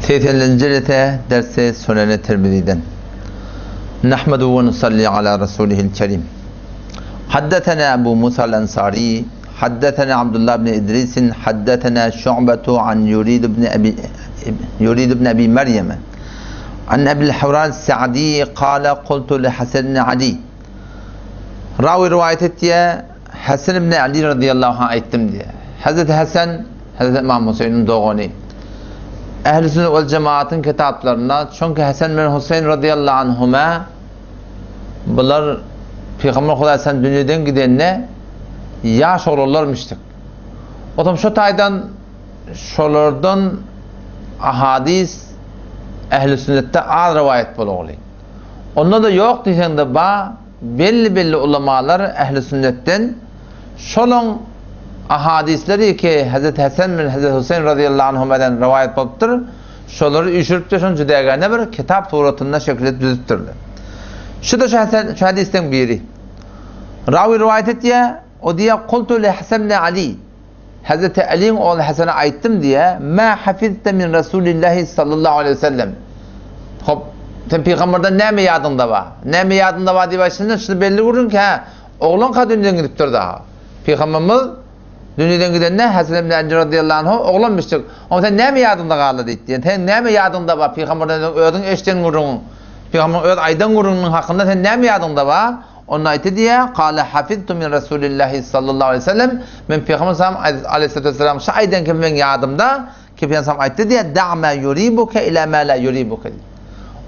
Segseninji rete dersi Suneni Tirmiziden. Nahmedu we nusalli ala rasulihil kerim. Haddetena Ebu Musa al-Ansari, haddetena Abdullah ibn İdris, haddetena Şu'betu an Yurid ibn Abi Yurid ibn Abi Meryem. An Ebi Huran Sa'di kâle kultu li Hasan ibn Ali. Rawi rivayet etdiye Hasan ibn Ali radıyallahu anh aýtdym diye. Hazreti Hasan Hazreti Imam Hüseýiniň dogany. Ähli sünnet wal jemaatyň kitaplarynda çünki Hasan bilen Hüseýin radıyallahu anhuma bular Pygamber Hudaý sen dünýeden gidende ýaş oglanlarmyşdyk. Otam şu taýdan şolardan ahadis ähli sünnetde az rowaýat bolagly. Onda-da ýok diýseň-de ba, belli-belli ulamalar ähli sünnetden şolaň ahadisleri ki Hezreti Hesen bilen Hezreti Hüseýin razyýallahu anhumadan rowaýat bolupdyr, şolary üýşürip-de şony jüdägäne bir kitap suratynda şekilde düzüpdirler. Şu-da şu Hesen şu hadisleň biri. Rawy rowaýat etýär, o diýýär, Kultu li Hasan ibn Ali. Hezreti Aliň ogly Hasana aýtdym diýýär, Mä hafizte min Resulillahi sallallahu aleýhi we sellem. Hop, sen pygamberden näme ýadyňda bar? Näme ýadyňda bar diýip aýtşynda şuny belli gürrüň ki, hä, oglanka dünýeden gidipdir daha. Pygamberimiz dünýeden gidende Hasan ibn Ali radiyallahu anhu oglanmyşdyk. Oňa sen näme ýadyňda galdy diýdi. Ýani sen näme ýadyňda bar pygamberden özüň eşiden gürrüňiň, pygamberiň öz aýdan gürrüňiniň hakynda sen näme ýadyňda bar? Onda aýtdy diýýär, Kale hafiztu min Resulillahi sallallahu aleýhi we sellem, Men Pygamber aleýhissalatu wesselam şu aýdan ki meň ýadymda, ki Pygamber aýtdy diýýär, Da ma yuribuke ila ma la yuribuke diýip.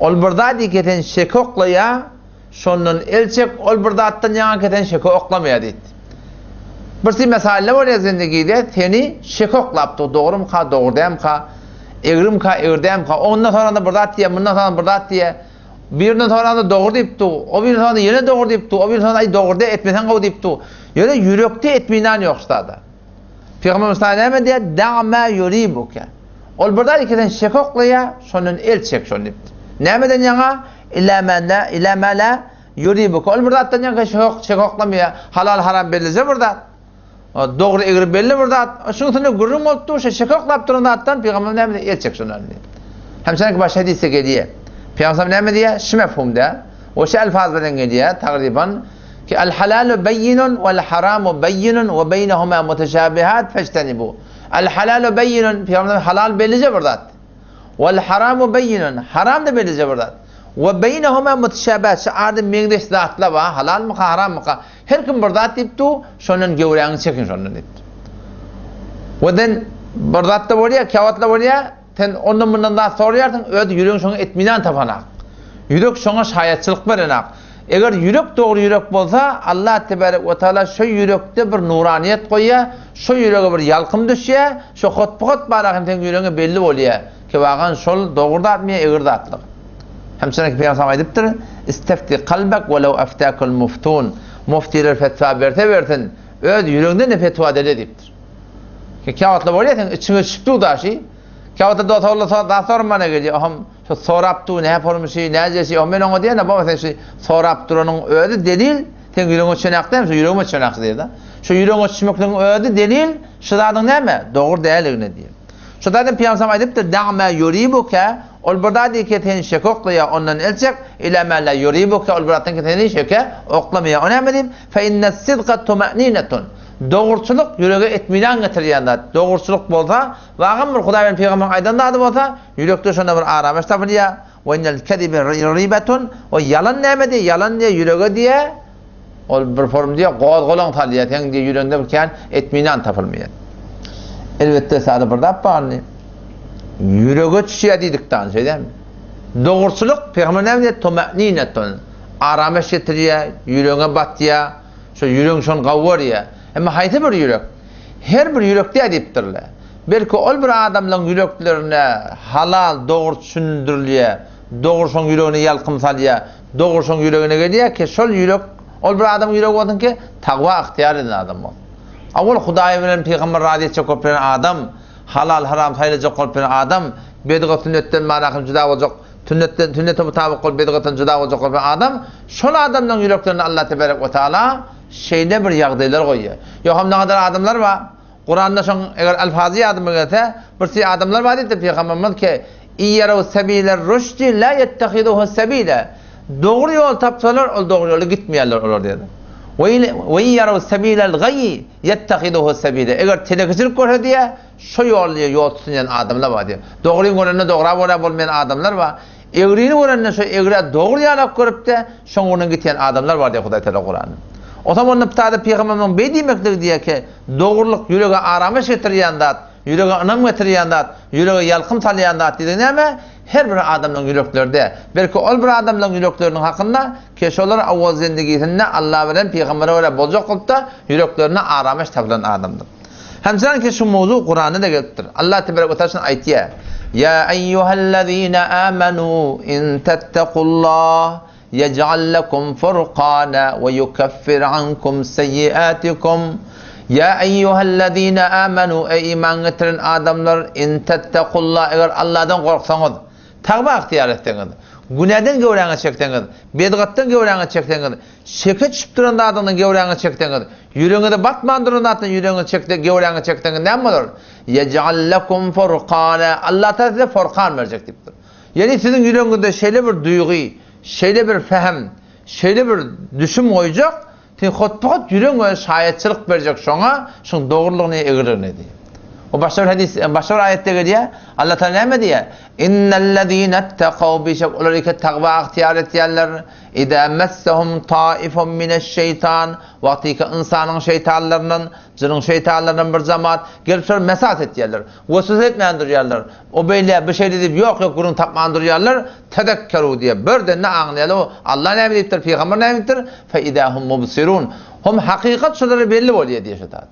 Ol bir zat diýip ki seni şeke oklaýar, şondan el çek, ol bir zatdan ýaňa ki seni şeke oklamaýar diýdi. Bir si mesalle bolýar zindigide, seni şeke oklapdyr, dogrumyka, dogry dälmika, egrimika, egri dälmika, ondan soranda bir zat diýýär, mundan soranda bir zat diýýär. Birinden soranda dogry diýip dur, o birini soranda ýene dogry diýip dur, o birini soranda aý dogry däl, etmeseň gowy diýip dur. Ýöne ýürekde etminan ýok ştada. Pygamber Musa näme diýýär? Da ma yuribuke. Ol bir zat ikiden şek oklaýar, şondan el çek şony diýipdir. Nämeden ýaňa? Ila ma la ila ma la yuribuke. Ol bir zatdan ýaňa şek şek oklamaýar. Halal haram bellije bir zat. Dogry egri belli bir zat. Şunuň üstünde gürrüň bolup dur, şu şek oklap duran zatdan pygamber näme diýýär? El çek şondan diýýär. Hem şeýle başga hadysda gelýär. Pygamber näme diýýär? Şu mefhumda, o şu elfaz bilen gelýär, tagryban ki al halalu beýinun wal haramu beýinun we beýnehuma muteshabihat feçtenibu. Al halalu beýinun, pygamber halal bellije bir zat. Wal haramu beýinun, haram da bellije bir zat. We beýnehuma muteshabihat, şu arada meňzeş zatlar bar, halalmyka, harammyka? Her kim bir zat diýip dur, şondan göwräňi çekin şondan diýipdir. We den bir zat da bolýar, käwagtlar bolýar, sen ondan mundan zat soraýarsyň, öz ýüregiň şoňa etminan tapanak. Ýürek şoňa şaýatçylyk berenak. Eger ýürek dogry ýürek bolsa, Allah tebarek we taala şo ýürekde bir nuraniýet goýýar, şo ýürege bir ýalkym düşýär, şo hotba-hot bara hem seň ýüregiňe belli bolýar, ki wagan şol dogry zatmy ýa egri zatlyk. Hemçeneki Pygamber aýdypdyr, Istefti kalbek we lew eftäkel muftun. Muftiler fetwa berse bersin, öz ýüregiňden-de fetwa dele diýipdir. Ki käwagtlar bolýar seň içiňe düşüp dur daşy. Käwagtlar dost oglan zat soramana gelýär, oham şu sorap dur, näme bolmuşy, näjesi, oham men oňa diýen, baba sen şu sorap duranyň özi delil, seň ýüregiňe düşenäk däl, şu ýüregime düşenäk diýýär-de. Şu ýüregiňe düşmekligiň özi delil, şu zadyň näme, dogry däldigine diýýär. Şu zadyň Pygamber aýdypdyr, Da ma yuribuke, Ol bir zat ki seni şeke oklaýar, ondan el çek, ila ma la yuribuke, ol bir zatdan ki seni şeke oklamaýar. O näme diýip? Fe inne sidka tuma'ninetun. Dogruçylyk ýürege etminan getirýän zat. Dogruçylyk bolsa, wagam bir Hudaý bilen pygamberiň aýdan zady bolsa, ýürekde şonda bir arameş tapylýar. We innel kezibe ribetun. O ýalan näme diýýär? Ýalan diýýär, ýürege diýýär. Ol bir form diýýär, gozgalaň salýar, seň diýýär ýüregiňde bir kän etminan tapylmaýar. Elbetde sada bir zat barny. Ýürege düşýär diýdik dan, şeý dälmi? Dogruçylyk pygamber näme diýýär? Tuma'ninetun. Arameş getirýär, ýüregiňe batýar, şo ýüregiň şony gawy görýär. Emma haýsy bir ýürek? Her bir ýürek däl diýipdirler. Belki ol bir adamlaryň ýüreklerine halal, dogry düşündirilýär, dogry şoň ýüregine ýalkym salýar. Dogry şoň ýüregine gelýär ki, şol ýürek, ol bir adamyň ýüregi bolsun ki, takwa ygtyýar eden adam bolsun. Owal Hudaý bilen pygamber razy etjek bolup ýören adam, halal haram saýlajak bolup ýören adam, bedgat sünnetden manahym jyda boljak, sünnetden sünnete mutabyk bolup bedgatdan jyda boljak bolup ýören adam, şol adamlaryň ýüreklerinde Allah teberek we taala şeýle bir ýagdaýlar goýýar. Ýogsam nagadar adamlar bar, Kuranda şoň eger alfazy ýadyma gelse, bir si adamlar bar diýipdir pygamberimiz ki, Iýeraw sebiler rüşdi la ýettehiduhu sebile. Dogry ýol tapsalar, ol dogry ýola gitmeýärler olar diýýär. We iýeraw sebilel gaýy ýettehiduhu sebile. Eger telekeçilik görse diýýär, şo ýol diýýär, ýol tutunýan adamlar bar diýýär. Dogryny görende dogra görä bolmaýan adamlar bar. Egrini görende şo egrä dogry ýalak görüp-de, şoň ugrundan gitýän adamlar bar diýýär Hudaý Tagala Kuranda. Onsoň onda bu Pygamberimiziň beý diýmekligi diýýär ki, dogrulyk ýürege aramyş getirýän zat, Ýürege ynam getirýän zat, ýürege ýalkym salýan zat diýdigi näme? Her bir adamlaryň ýüreklerde, belki ol bir adamlaryň ýürekleriniň hakynda, ki şolar owal zendigisinde Alla bilen pygambere görä boljak bolupda, ýüreklerinde aramyş tapylan adamdyr. Hemçinan ki şu mowzuk Kuranda-da gelipdir. Allah tebarek we teala şuny aýtýar, Ýa eýýuhellezine amenu in tettekullah Ýej'al lekum furkana we ýukeffir ankum seýýiätikum. Ýa eýýuhellezine amenu, eý iman getiren adamlar, in tettekullah, eger Allahdan gorksaňyz, tagwa ygtyýar etseňiz, günäden göwräňizi çekseňiz, bedgatdan göwräňizi çekseňiz, şeke düşüp duran zadyňdan göwräňizi çekseňiz, ýüregiňize batman duran zatdan ýüregiňizi çekse, göwräňizi çekseňiz näme bolar? Ýej'al lekum furkana, Allah Tagala size furkan berjek diýipdir. Ýagny siziň ýüregiňizde şeýle bir duýgy, şeýle bir pähim, şeýle bir düşüm goýjak, sen hotba-hot ýüregiň bilen şaýatçylyk berjek şoňa, şoň dogrulygyny, egriligini diýýär. O başga bir hadys, başga bir aýatda gelýär. Allah Taala näme diýýär? Innellezînettekaw bişek olar eke takwa ygtyýar etýärler. Izâ messehum taifun mineşşeýtan wagtyky ynsanyň şeýtanlaryndan, jynyň şeýtanlaryndan bir jemaat gelip şolar mesas etýärler. Weswese etmän durýarlar. O beýle, bu şeýle diýip, ýok, ýok gürrüň tapman durýarlar. Tezekkeru diýýär. Birden-de aňlaýarlar, o Allah näme diýipdir, pygamber näme diýipdir? Fe izâ hum mubsirun. Hum hakykat şolara belli bolýar diýýär şu zat.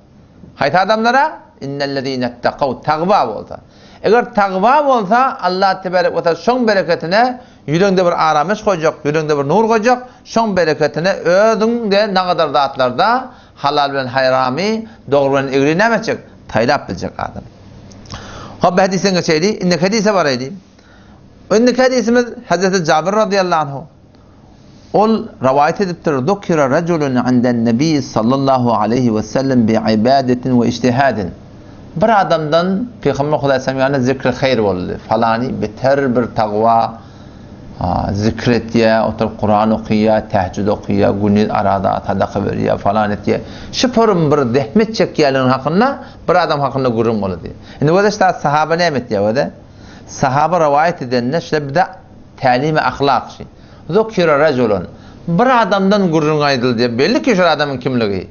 Haýsy adamlara? Innellezînettekaw tagwa bolsa. Eger tagwa bolsa, Allah tebarek we taala şoň bereketine ýüregiňde bir aramyş goýjak, ýüregiňde bir nur goýjak, şoň bereketine özüňde nagadar zatlarda Halal bilen haýramy, dogry bilen egri näme etjek? Saýlap biljek adam. Hop, bu hadysdan geçeýli. Indiki hadysa baraýly. Indiki hadysymyz Hazreti Jabir radıyallahu anhu. Ol rivayet edipdir. Zukira raculun inden nebi sallallahu aleyhi ve sellem bi ibadetin ve ijtihadin. Bir adamdan Peygamber Hudaý sallam ýanyna zikri haýr boldy. Falany beter bir tagwa, Zikr etýär, oturyp Kuran okaýar, tähjüd okaýar, gündiz arada sadaka berýär, falan etýär. Şu forum bir zähmet çekýänligiň hakynda bir adam hakynda gürrüň boldy. Indi göze şda sahaba näme etýär göze? Sahaba rowaýat edende şda bize tälimi ahlak şi. Zukira rajulun. Bir adamdan gürrüň aýdyldy. Belli ki şol adamyň kimligi.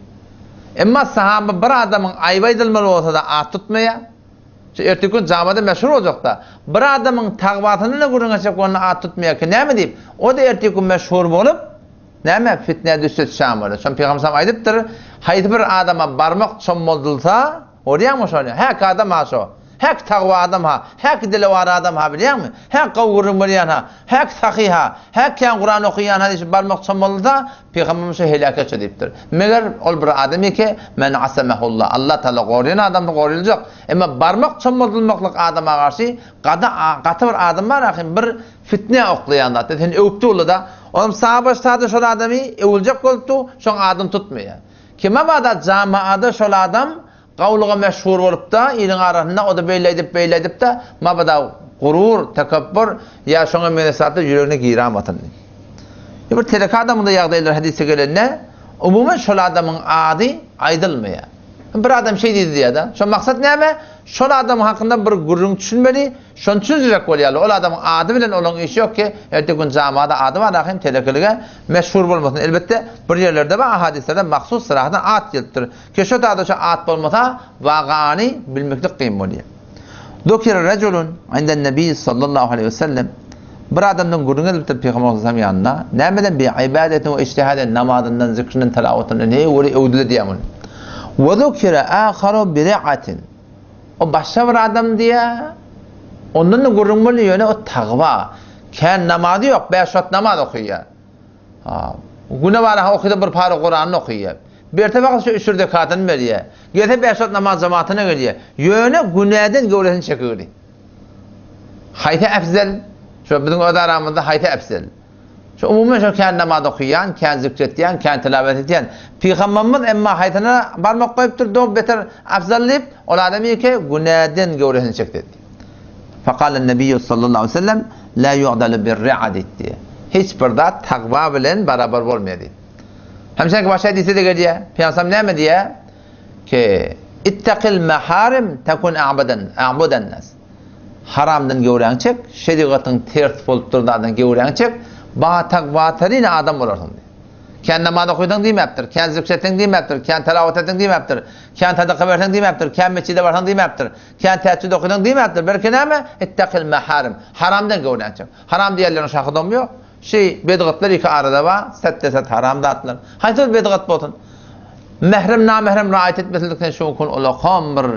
Emma sahaba bir adamyň aýby aýdylmaly bolsa-da at tutmaýar. Şu erteki gün jamada meşhur boljakda. Bir adamyň tagwasyny-da gürrüň etjek bolanda at tutmaýar ki, näme diýip, o-da erteki gün meşhur bolup, näme, fitnä düşse çam bolar. Şony Pygamber sallam aýdypdyr, haýsy bir adama barmak çommaldylsa, görýäňmi şony, häki adam-ha şo, häki tagwa adam-ha, häki dilewar adam-ha bilýäňmi, häki gowy gürrüň berýän-ha, häki sahy-ha, häki kän Kuran okaýan-ha diýşip barmak çommaldylsa, Pygamberimiz şu heläke çö diýipdir. Meger ol bir adam eke, men asamehullah, Allah Taala goraýan adamdy goraýyljak. Emma barmak çommaldylmaklyk adama garşy gada gaty bir adam bar ahym bir fitnä oklaýan zat. Seni öwüpdi uly-da. Olam sahaba sada şol adamy öwüljek bolupdy, şoň adyny tutmaýar. Kime bada jamaada şol adam Gawulyga meşhur bolupda, iliň arasynda o-da beýle edip, beýle edip-de, mabada gurur, tekepbur ýa şoňa meňzeş zatlar ýüregine giramasyn diýip. Bir teleke adamyň-da ýagdaýlary hadysda gelende, umuman şol adamyň ady aýdylmaýar. Bir adam şeý diýdi diýýär-de. Şo maksat näme? Şol adam hakynda bir gürrüň düşünmeli, şony düşündirjek bolýarlar. Ol adamyň ady bilen olaň işi ýok ki, erteki gün jamada ady bar ahym telekelige meşhur bolmasyn. Elbetde, bir ýerlerde bar, ahadyslarda mahsus syrahatdan at gelipdir. Keşe dada şu at bolmasa wagany bilmeklik kyn bolýar. Zukira rajulun inden nebi sallallahu aleyhi ve sellem bir adamdan gürrüň edilipdir Pygamber sallallahu ýanynda. Nämeden bi ibadetin we ijtihaden namazyndan, zikrinden, tilawatyndan ne göre öwdüle diýýär muny. We zukira aharu bi ri'atin. O başga bir adam diýýär. Ondan da gürrüň bolýar, ýöne o tagwa. Kän namazy ýok, 5 wagt namaz okaýar. Güne bara okyda bir para Kuranyny okaýar. Berse wagt şu üç rekatyny berýär. Gelse beş wagt namaz jematyna gelýär. Ýöne günäden göwresini çekigdi. Haýsy efzel? Şu biziň öz aramyzda haýsy efzel? Şu umuman şu kän namaz okaýan, kän zikr etýän, kän tilawet etýän. Pygamberimiz emma haýsyna barmak goýupdyr, dog beter afzal diýip, ol adam ýeke günäden göwresini çekdi. Fekalen Nebiýu sallallahu aleýhi we sellem, La ýu'dalu bir-ri'a diýdi diýýär. Hiç bir zat takwa bilen barabar bolmaýar diýdi. Hem şeýle başga hadysda-da gelýär. Pygamberimiz näme diýýär? Ki, Ittaqil maharim tekun a'badan, a'budan nas. Haramdan göwräňi çek, şerigatyň ters bolup duran zadyna göwräňi çek, ba takwataryn adam bolarsyň diýýär. Kän namaz okysaň diýmäpdir, kän zikr etseň diýmäpdir, kän telawat etseň diýmäpdir, kän sadaka berseň diýmäpdir, kän mesjide barsaň diýmäpdir, kän tähejjüd okysaň diýmäpdir. Belki näme? Ittaqil maharim. Haramdan göwräňi çek. Haram diýenleriň şahydam ýok. Şi bedgatlar iki arada bar, setde-set haram zatlar. Haýsy bir bedgat bolsun. Mährem namährem raýat etmesizlik sen şu gün ulakam bir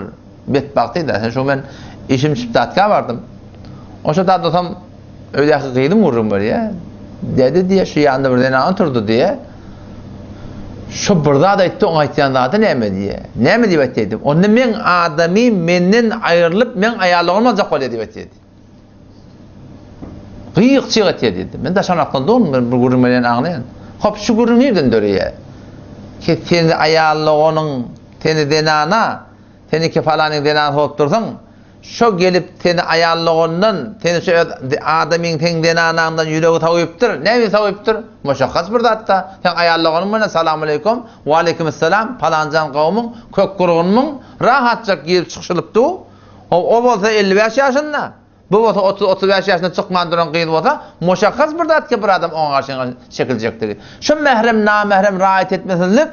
betbagty-da. Sen şu men işim çyp zatga bardym. Oşa zatlasam öýdäki gyzym gürrüň berýär. Däde diýýär, şu ýanynda bir zenan oturdy diýýär. Şu bir zat aýtdy, oň aýtýan zady näme diýýär. Näme diýip aýtdy diýdim. Onda meň adamym menden aýrylyp, meň aýallygym aljak bolýar diýip aýtdy. Gyýyk-çyg etýär diýdi. Men daşanakdan dogdum, men bir gürrüň berýän aňlaýan. Hop, şu gürrüň nirden döreýär? Ki seni aýallygynyň, seni zenana, seni ki falanyň zenanasy bolup dursaň, şo gelip seni aýallygyndan, seni şu öz adamyň seň zenanaňdan ýüregi sowypdyr. Näme sowypdyr? Muşakgas bir zatda. Seň aýallygynyň bilen salamaleýkum, waleýkimessalam, palanjan gowmyň, kök gurgunmyň, rahatjak girip çykyşylyp dur. How, o bolsa 55 ýaşynda, bu bolsa 30-35 ýaşynda çykman duran gyz bolsa, muşakgas bir zat ki bir adam oňa garşy çekiljekdigi. Şu mährem, namährem raýat etmesizlik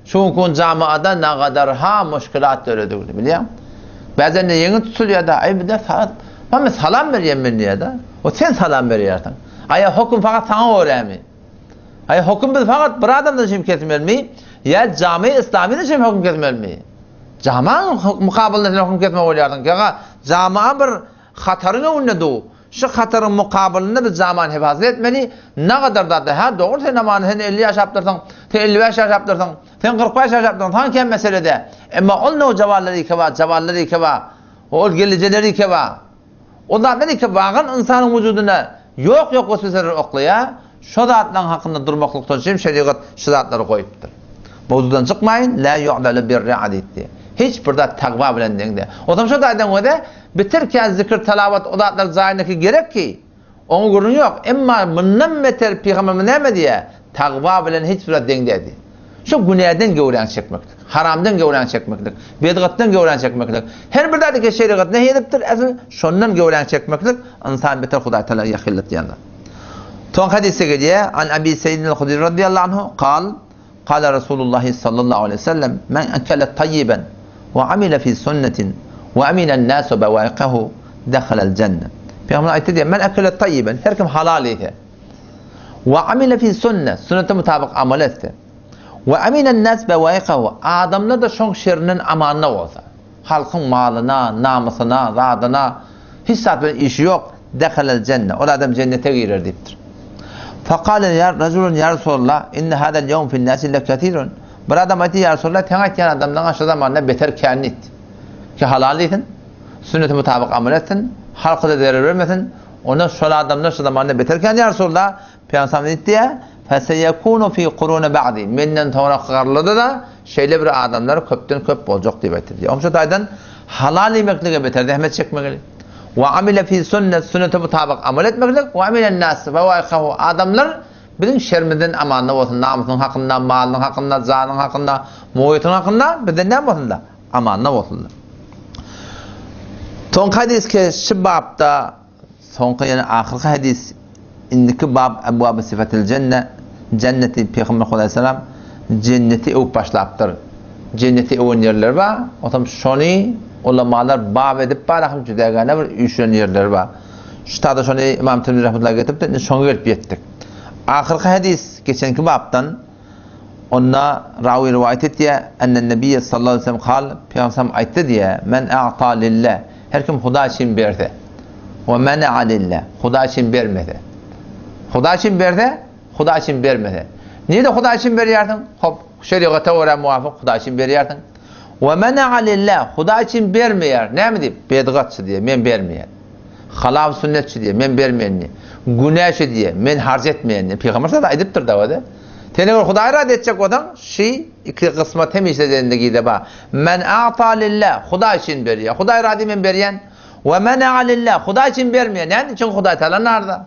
şu günki gün jamaada nagadarha muşkilat döredigini bilýäň. Bäzende ýeňil tutulýar-da, aý bu-da salat, men salam berýän men diýýär-de. O sen salam berýärsiň. Aý höküm fakat saňa görämi? Aý höküm biz fakat bir adamdan şem kesmelimi ýa jamy islamydan şem höküm kesmelimi? Jamaň mukabylynda sen höküm kesme bolýarsyň. Ýa jama bir hataryň öňünde du. Şu hataryň mukabylynda biz jamany hefazat etmeli. Nagadar zat. Ha dogry sen amany sen 50 ýaşapdyrsyň, sen 55 ýaşapdyrsyň, sen 45 ýaşapdyrsyň, saňa kem meselede. Emma ol nowjawanlar ike bar, jawanlar ike bar. Ol gelijeler ike bar. O zatlar iki bagan ynsanyň wujudyna ýok-ýok wesweseleri oklaýar, şo zatlaryň hakynda durmaklykdan üçin şerigat şu zatlary goýupdyr. Mowzudan çykmaýyn, lä ýu'dalu birri'a diýipdi. Hiç bir zat tagwa bilen deň däl. Onsoň şo taýdan göze, bitirkän zikir, talawat o zatlar jaýyndaki gerek ki, Oňa gürrüň ýok. Emma mundan beter pygamberimiz näme diýýär? Tagwa bilen hiç bir zat deň däl diýýär. Şu günäden göwräňi çekmeklik, haramdan göwräňi çekmeklik, bedgatdan göwräňi çekmeklik, her bir zady ki şerigat nehy edipdir, esl şondan göwräňi çekmeklik ynsan beter Hudaý Tagala ýakynlatýan zat. Soňky hadysda gelýär, An Abi Seýid al-Hudri radiyallahu anhu kal, Kala Resulullah sallallahu aleyhi ve sellem, Men ekele tayyiben we amile fi sünnetin we aminen nasu bewaikahu dehalel cenne. Peygamber aýtdy diýär, Men ekele tayyiben, her kim halal iýse, we amile fi sünne, sünnete mutabyk amal etse, we aminen nas bewaikahu, adamlar da şoň şerinden amanda bolsa, halkyň malyna, namysyna, zadyna hiç zat bilen işi ýok, dehalel cenne, ol adam jennete girer diýipdir. Fekale ya raculun ya Resulallah, inne hadal yevm fin nasi lekesirun. Bir adam aýtdy, ýa Resulallah, seň aýtýan adamlaryň şu zamanda beter kän diýdi. Ki halal diýsin, sünnete mutabyk amal etsin, halka-da zerer bermesin, onda şol adamlar şu zamanda beter kän ýa Resulallah. Pygamberimiz diýdi, Feseyekunu fi kurune ba'di. Menden soňraky garlarda-da şeýle bir adamlar köpden köp boljak diýip aýtdy. Oň şu taýdan halal iýmeklige beter zähmet çekmegeli. Wa amile fi sünnet, sünnete mutabyk amal etmeklik, wa amile nas, adamlar Biziň şerimizden amanda bolsun, namysynyň hakynda, malynyň hakynda, janynyň hakynda, mugytynyň hakynda bizden näme bolsun-da? Amanda bolsun-da. Soňky hadys ke şu bapda soňky ýene ahyrky hadys indiki bap Ebwaby sifatil jenne jenneti Pygamber Hudaý jenneti öwüp başlapdyr. Jenneti öwen ýerleri bar. Otam şony ulamalar bap edip bar, hem jüdägäne bir üýşüren ýerleri bar. Şu tada şony Imam Tirmizi rahmetullahi getiripdir. Indi şoňa gelip ýetdik. Ahyrky hadys geçenki bapdan onda rawi riwaýat etýär, Ennen Nebiýe sallallahu aleyhi ve sellem kal, Pygamberimiz aýtdy diýär, Men a'ta lillah, her kim Hudaý üçin berse, we mena'a lillah, Hudaý üçin bermese. Hudaý üçin berse, Hudaý üçin bermese. Nirede Hudaý üçin berýärsiň? Hop, şeriata görä muwafyk Hudaý üçin berýärsiň. We mena'a lillah, Hudaý üçin bermeýär. Näme diýip? Bedgatçy diýär, men bermeýän. Halal sünnetçi diýär, men bermeýän diýär. Günäçi diýär, men harç etmeýän diýär. Pygamber sallallahu aýdypdyr da özi. Sen eger Hudaýy razy etjek bolsaň, şi iki gysmat hemişe zendegide bar. Men a'ta lillah, Hudaý üçin berýär. Hudaý razy men berýän. We mena'a lillah, Hudaý üçin bermeýär. Näme üçin Hudaý Tagala narda?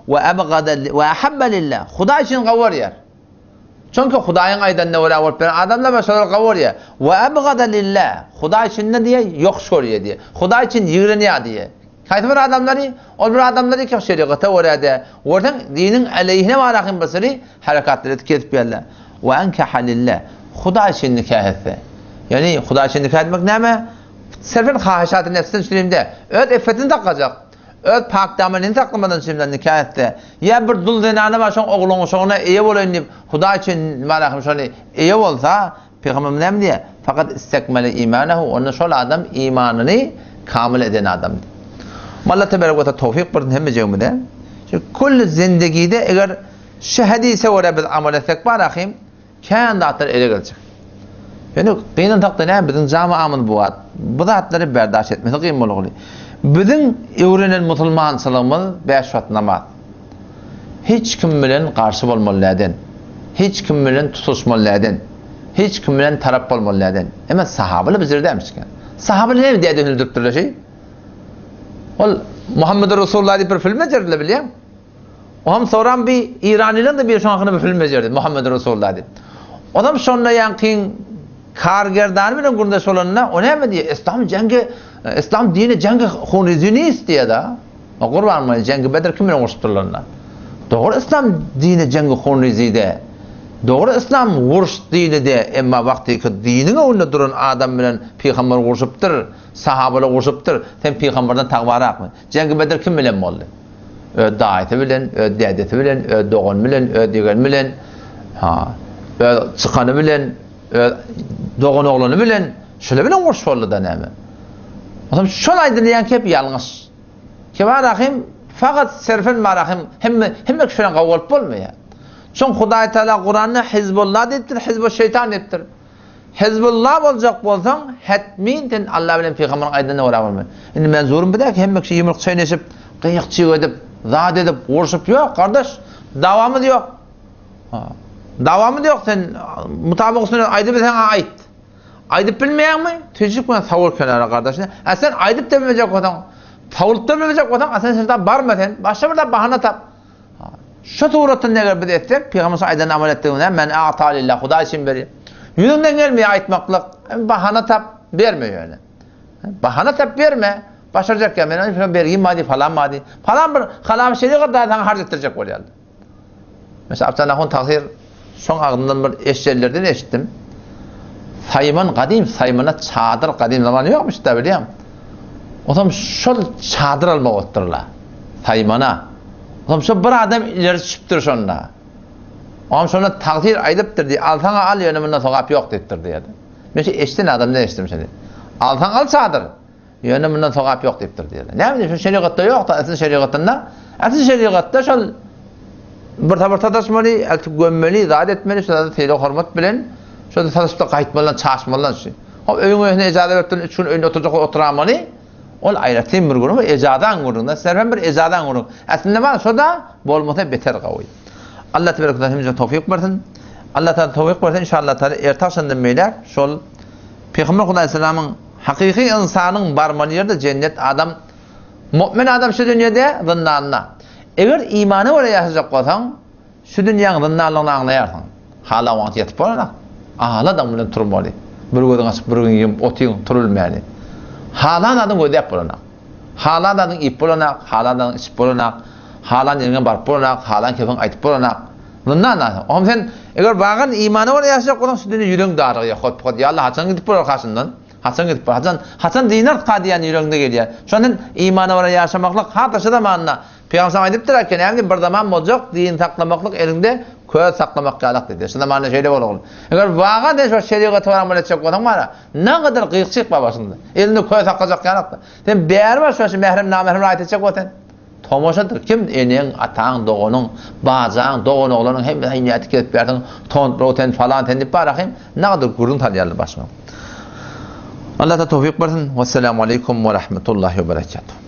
We abgada we ahabba lillah, Hudaý üçin gawarýar. Çünki Hudaýyň aýdanyna görä bolup beren adamlar bar, şolar gawarýar. We abgada lillah, Hudaý üçin ne diýýär? Ýokuş görýär diýýär. Hudaý üçin ýigrenýär diýýär. Haýsy bir adamlary? Ol bir adamlary ki şerigata görä-de, görseň diniň aleýhine barahyn bir syry harekatlar edip gezip ýörler. We enkaha lillah, Hudaý üçin nikah etse. Ýagny Hudaý üçin nikah etmek näme? Serfen hahyşaty nefsden üçin-de, öz iffetini saklajak, öz pak damenini saklamadan üçin nikah etse, ýa bir dul zenana bar şoň ogluň şoňuna eýe bolaýyn diýip Hudaý üçin barahyn şony eýe bolsa, Pygamberimiz näme diýýär? Fakat istekmele imanehu, onda şol adam imanyny kamyl eden adam diýýär. Allah tebarek we taala towfyk bersin hemmejigimize. Şu külli zindegide eger şu hadise görä biz amal etsek bar ahim, kän zatlar ele geljek. Ýöne gynansak-da näme biziň jamaamyz bu wagt bu zatlary berdaş etmesi kyn bolguly. Biziň öwrenen musulmançylygymyz bäş wagt namaz. Hiç kim bilen garşy bolmaly däden. Hiç kim bilen tutuşmaly däden. Hiç kim bilen tarap bolmaly däden. Emma sahabalar bizler dämişken. Sahabalar näme däden öldüripdirler şeý? Ol Muhammedur Resulullah diýip bir film bejerdiler bilýäň. Oňam soran bir Iranylaryň da bir şoň hakynda bir film bejerdi Muhammedur Resulullah diýip. Onam şonda ýaňkyň kargerdany bilen gürrüňdeş bolanda o näme diýýär? Islam jeňgi, Islam dini jeňgi hunrizini diýýär-da. Gurbanguly Jeňgi Bedr kim bilen urşupdyrlar onda? Dogry yslam dini jeňgi hunrizide. Dogry yslam uruş dinide emma wagtyky diniň öňünde duran adam bilen pygamber urşupdyr, sahabalar urşupdyr. Sen pygamberden tagbarakmy? Jeňgi Bedr kim bilen boldy? Öz daýysy bilen, öz dädesi bilen, öz dogany bilen, öz ýegeni bilen, ha, öz çykany bilen, öz dogan oglany bilen, şular bilen uruş boldy-da näme? Onsoň şol aýdylýan kep ýalňyş. Kebarahym fakat serfen marahym hemme hemme kişi bilen gawy bolup bolmaýar. Çünki Hudaý Teala Kuranda Hizbullah diýipdir, Hizbu şeýtan diýipdir. Hizbullah boljak bolsaň, hetmin sen Allah bilen pygamberiň aýdanyna görä bolmaly. Indi menzurum bu däl ki, hemme kişi ýumruk çeýneşip, gyýyk-çyýyk edip, zat edip, urşup ýok, gardaş. Dawamyz ýok. Dawamyz ýok, sen mutabyk sünnet aýdybilseň aýt. Aýdyp bilmeýäňmi? Tüýjük bilen sawul kenara gardaş. A sen aýdyp-da bilmejek bolsaň, sawulyp-da bilmejek bolsaň, a sen şeýtan barma sen. Başga bir zat bahana tap. Şu suratynda eger biz etsek, Pygamber aýdanyny amal etdigimizde, men a'ta lillah, Hudaý üçin berýär. Ýüzüňden gelmeýär aýtmaklyk, bahana tap, berme ýöne. Bahana tap berme. Başarjak ýa men şuna bergim bar diý, falan bar diý. Falan bir halal şerigat da saňa harç etdirjek bolýar. Mesela Abdal Ahun tagsyr şoň agzyndan bir eşdenlerden eşitdim. Saýman gadym saýmana çadyr gadym zaman ýokmuş da bilýän. Otam şol çadyr almak otdurlar. Saýmana. Otam şo bir adam ileri düşüpdir şonda. Oňam şonda tagsyr aýdypdyr diý, alsaň al ýöne mundan sogap ýok diýipdir diýýär. Men şu eşden adamdan eşitdim şony. Alsaň al çadyr. Ýöne mundan sogap ýok diýipdir diýýärler. Näme üçin? Şu şerigatda ýok-da, asyl şerigatynda. Asyl şerigatda şol bir sapar sataşmaly, eltip gömmeli, zat etmeli, şu zady sylag-hormat bilen şol sataşyp-da gaýtmalydan, çaşmalydan şu. Hop, öýüň öýüne ejaza berip duran üç gün öýünde oturjak bolup oturamaly. Ol aýratyn bir gürrüň, ejazaň gürrüňi. Sizler hem bir ejazaň gürrüňi. Aslynda bar, şo-da bolmasa beter gawy. Allah tebarek we taala hemmämize towfyk bersin. Allah taala towfyk bersin, inşallah taala erte agşamdan beýläk şol Pygamber Hudaýsalamyň Hakyky ynsanyň barmaly ýeri-de jennet adam mu'min adam şu dünýede zyndanda. Eger imana görä ýaşajak bolsaň şu dünýäň zyndanlygyny aňlaýarsyň. Hala wagt ýetip bolanok. Halan bilen turmaly. Bir gözüňi açyp bir gözüňi ýumup otyň turulmäli. Halan zadyň gözläp bolanok. Halan zadyň iýip bolanok, halan zadyň içip bolanok, halan ýeriňe baryp bolanok, halan kefiň aýtyp bolanok. Zyndan Oňam sen eger bagan imana görä ýaşajak bolsaň şu dünýe ýüregiň darygýar hot-hot. Ýa Allah haçan gidip bolar kaşyndan? Haçan gidip bolar? Haçan haçan dynarka diýen ýüregiňde gelýär. Şondan imana görä ýaşamaklyk hat-da şu zamanda Pygamber aýdypdyr eken, näme bir zaman boljak din saklamaklyk eliňde köz saklamak ýalak diýdi. Şu zamanda şeýle bolagly. Eger waga sen şu şerigata görä amal etjek bolsaň bara, nägadar gyýyk-çyk bar başyňda. Elinde köz saklajak ýalak. Sen bäri bar şu mährem namährem raýat etjek bol sen. Tomaşadyr. Kim eneň, ataň, doganyň, bajaň, doganoglanyň hemmesi hünýäti kesip bersiň, tontrow sen, falan sen diýip bar ahym, nagadyr gürrüň salýarlar başyňa. Allah ta towfyk bersin. Wessalamu aleýkum we rahmetullahi we berekatuh.